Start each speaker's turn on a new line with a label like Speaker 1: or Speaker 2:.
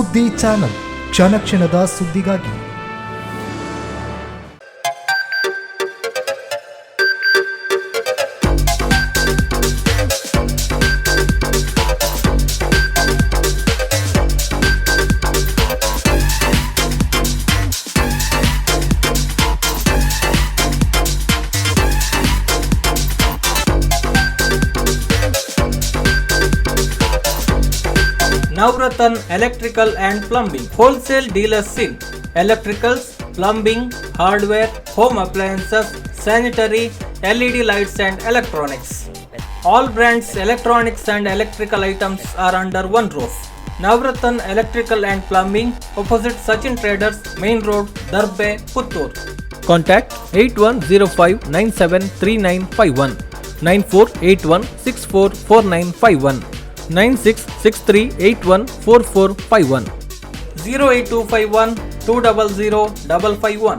Speaker 1: ಸುದ್ದಿ ಚಾನಲ್, ಕ್ಷಣ ಕ್ಷಣದ ಸುದ್ದಿಗಾಗಿ.
Speaker 2: Navratan Electrical and Plumbing Wholesale Dealers in Electricals, Plumbing, Hardware, Home Appliances, Sanitary, LED Lights and Electronics. All brands electronics and electrical items are under one roof. Navratan Electrical and Plumbing, opposite Sachin Traders, Main Road, Darbe, Puttur. Contact 8105973951, 9481644951, 9663814451, 08251200551.